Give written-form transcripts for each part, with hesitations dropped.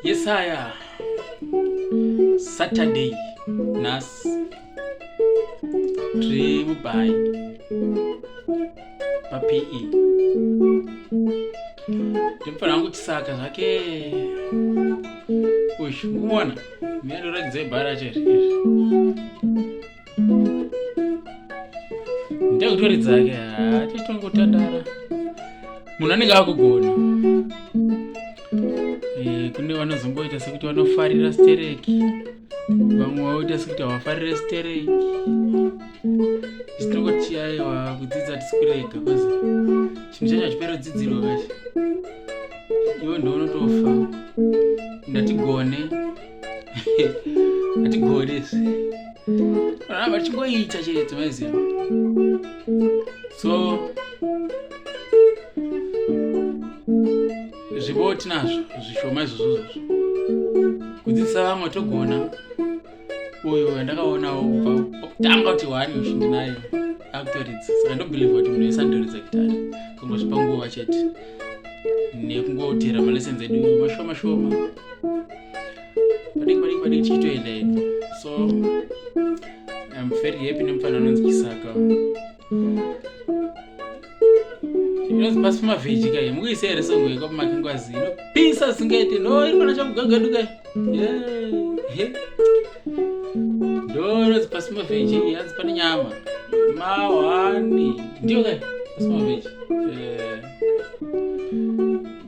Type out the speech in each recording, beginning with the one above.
Yesaya Saturday nhasi tiri mubhayi paPE ndimufana wangu Chisaka zvake uyu mukuona miandoratidza ibhara racho iri ndekutoridza ke hatitongotandara munhu anenge akugona eh, kune vanozongoita sekuti vanofarira stereki vamwe vaoita sekuti havafarire stereki isitinongoti aiwa kudzidza hatisi kurega bcause chinhu chacho hachipere kudzidzirwa kachi iwe ndounotofa ndatigone hatigone izvi ramba tichingoita chete maiziva so zvivo tinazvo zvishoma izvozvo zvozvo kudzidzisa vamwe togona uyu wandakaonawo kubva pakutanga kuti wani uyu ndinayo akutoridza saka ndobhilivha kuti munhu wese anotoridza gitari kungozvipa nguva chete nekungotera malessons edu mashoma shoma padiki padiki padiki tichitoenda hedu so im very happy nemufana anonzi Chisaka inonzi pasi pemavheji kai mukuise here songo yekwamakingwazi inopisa zvisingaite no iri pana chamugagedu kai ndo inonzi pasi pemavheji iyi hanzi pane nyama mahwani ndiyo kai pasi pemavheji eh.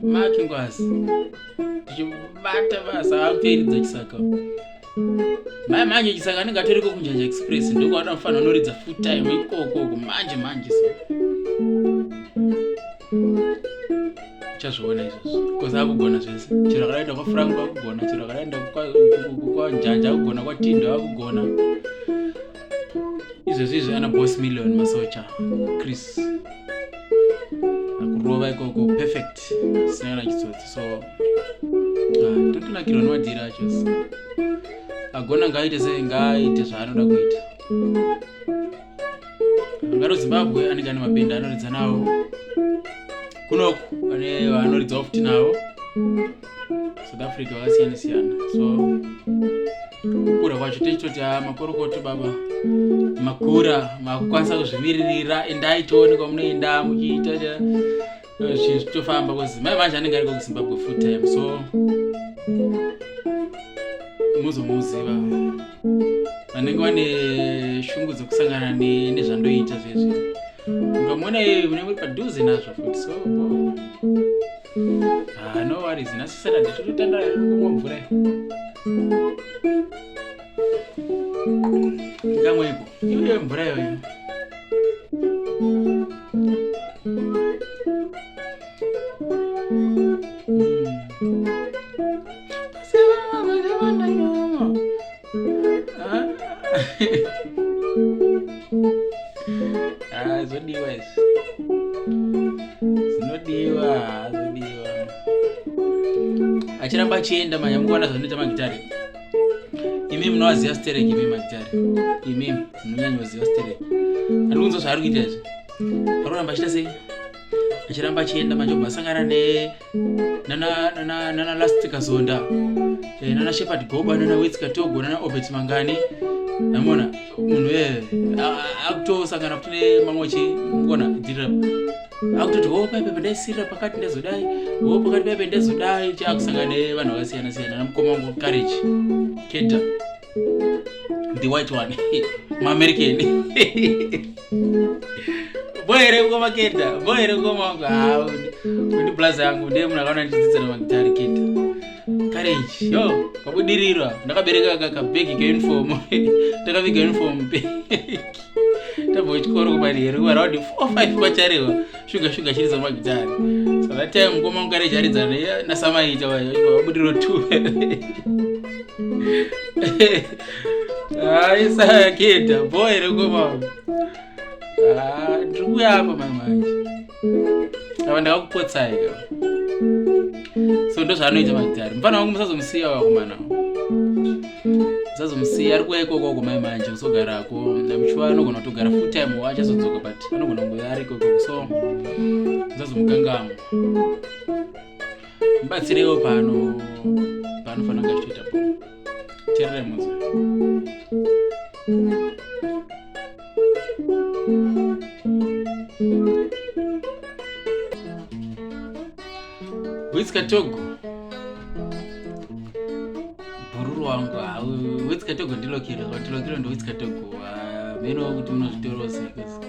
Makingwazi tichibata basa akutoiridza Chisaka mai manje Chisaka anenge atoriko kuNjanja Express ndokwaada mufanira unoridza full time ikoko uko manje manje so uchazviona izvozvo bcause akugona zvese chero akadaenda kwaFranco akugona chero akadaenda kwaNjanja akugona kwaTindo akugona izvezvi izvi ana Boss Million Masocha Chris akurova ikoko perfect sina kana chitsotsi so ah, totonakirwa nemadhiri acho agona ngaaite sei ngaaite zvaanoda kuita ngaro Zimbabwe anenge ane mabhendi anoridza nawo kunoku ane vaanoridzawo futi navo South Africa vakasiyana siyana so kukura kwacho tichitoti a ah, makorokoto baba makura makukwanisa kuzvimiririra endai tione kwamunoenda muchiita eh, zvinhu zvitofamba bcause mai manje anenge ariko kuZimbabwe full time so muzomuziva vanenge vane shungu dzekusangana nezvandoita zvezvi ungamuona iye mune muri padhuze nazvo futi so bo ah, no worries nhasi Saturday tototandara kumwa mvura ngamwepo iyoyo mvura iyoyo Ah, zvodiwa izvi zvinodiwa zvodiwa achiramba achienda manya mukuona zvanoita magitare imi munovaziva sterek imi magitare imi munonyanyoziva sterek ari kunzwa zvaari kuita izvi ari kuramba achiita sei achiramba achienda manje obva asangana ne nana nana nana Last Kazonda eh, nana Shepard Goba nana Wits Katogo nana Obert Mangani namona munhu eh akutosangana futi nemamwe chi mukona dhira akutoti ho paipe pandaisirira pakati ndazodai ho pakati paipe ndazodai chakusangana nevanhu vakasiyana siyana namukoma wangu Courage Keda the white one muAmerican bo here mukoma Keda bo here mukoma wangu ha undi blaza yangu ndiye munhu akaona ndichidzidza namagitari Keda Courage yo pabudirira ndakabereka kabhegi keuniform ndakaviga uniform bhegi tabva kuchikoro kumanheru kuaround 4 5 kwacharewa shuga shuga achiridza magitari so that time mukoma wangu Courage aridza nasamaita vabudiriro two aisa Keda bo here mukoma wangu ah, ndiri kuuya apa mai manje ava ndakakupotsai ka so ndozvaanoita magitari mufana wangu musazomusiya vakomana. Musazomusiya ari kuuya ikoko uko mai manje kuzogarako. I'm sure anogona kutogara full time or achazodzoka but anogona kunge ari ikoko so musazomukangamwa. Mubatsireiwo pano paanofanira kunge achitoita po. Teererai munzwe. Witsikatogo bhururu wangu witsikatogo ndilokiro ndilokiro ndowitsikatogo meno kuti munozvitorawo sei because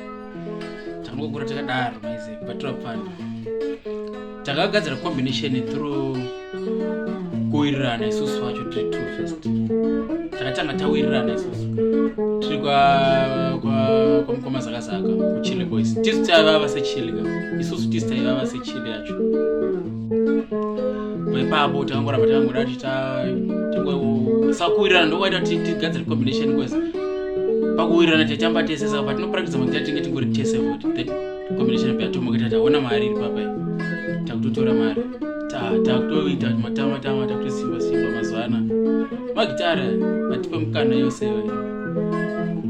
takangokura takadaro maize kubatura pfana takagadzira combination through kuwirirana isusu vacho tiri two first takatanga tawirirana isusu tiri kwamukoma zakazaka kuchile boys tisu taivava sechile ka isusu tisu taivava sechile yacho ipapo takangoramba takangoda tichita sakuwirirana ndokwaita kuti tigadzire combination because pakuwirirana taitamba tese saka patinopractice magita tinge tingori tese futi then combination yatomuka tati haona mari iri papa takutotora mari takutoita matama tama takutosimba simba mazuva ana magitara atipe mukana yose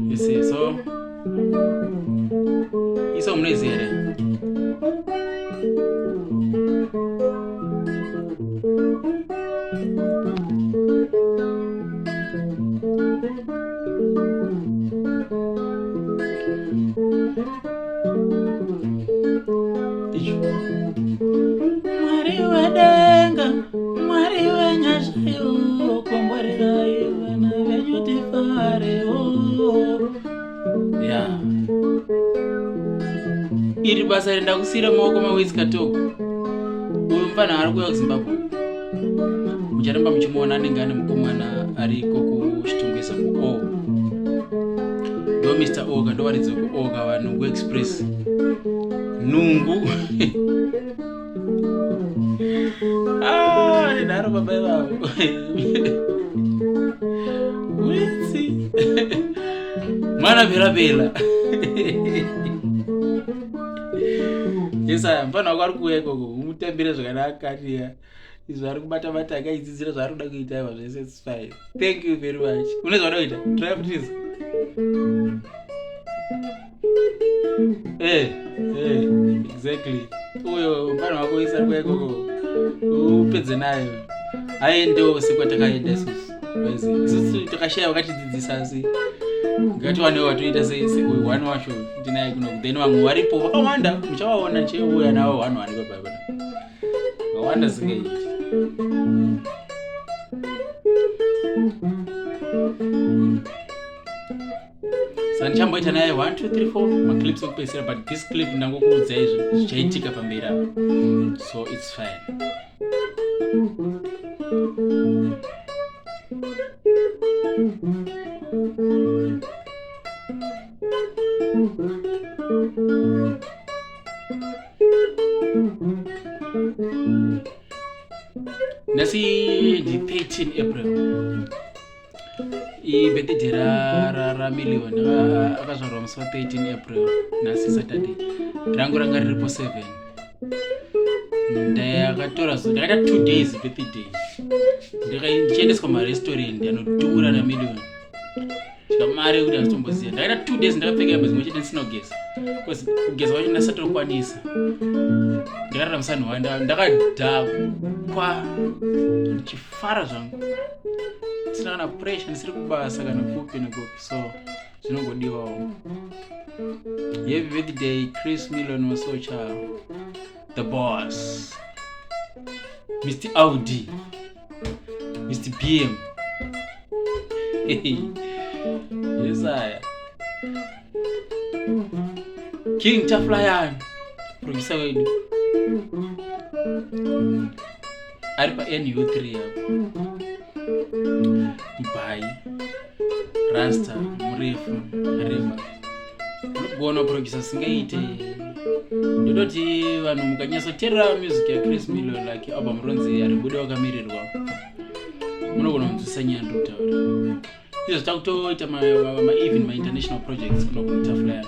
yose so iso munoiziva here? Icho. Mwari wedenga, Mwari wenyasha yo, komborerai vana venyu tifarewo. Ya, iri basa renda kusiyira maoko mawitsi katoko. Uyu mufana ari kuuya kuZimbabwe, mucharamba muchimuona. Anenge ane mukomana ariko kuChitungwiza kuO, ndo Mr Oga, ndo varidzi vekuOga vanhungu Express nungu. Ah, nharo baba ivavo witsi mwana bhera bhela yesaya. Mufana wako ari kuuya ikoko, umutambire zvakanaka. Tiya izvo ari kubata bata, akaidzidzira zvaari kuda kuita iva zvese. It's fine, thank you very much. Une zvauda kuita? Try please. Exactly, uyo mufana wako isa ari kuuya ikoko, upedze nayo aendewo sekwatakaenda isusu. Isusu takashaya vakatidzidzisa, asi ngatiwanewo watoita seuyu one wacho ndinaye kuno. Then vamwe varipo vakawanda, muchavaona cheuya navo one one papa vakawanda singaiti. Saka ndichamboita naye 1 2 3 4 maclips ekupedzisira, but this clip ndangokuudza izvo zvichaitika pamberi apa, so it's fine. Nhasi ndi 13 April, ibirthday raMillion. Akazvarwa musi wa13 April. Nhasi Saturday, rangu ranga riripo 7. Ndakatora zo ndakaita 2 days birthday, ndichiendeswa marestaurant anodhura naMillion tikamari yekuti handitomboziva. Ndakaita 2 days ndakapfeka hembe dzimwe chete ndisina kugeza, because kugeza kwacho ndasatokwanisa. Ndakarara musanhu, ndakadhakwa ndichifara zvangu, ndisina kana pressure, ndisiri kubasa kana kupi nekupi, so zvinongodiwawo. Happy birthday, Chris Million Masocha, the boss, Mr Audi, Mr BM. Yesaya King Taflayan, producer wedu ari paNU3 apo, mbai rasta murefu rema unogona kuproducer singaite. Ndototi vanhu mukanyatsoteerera music yaChris Million, like album ronzi Haribude Wakamirirwa, munogona kunzwisa nyaya ndiri kutaura. Izvo takutoita maeven mainternational projects kuno kuTaflaya.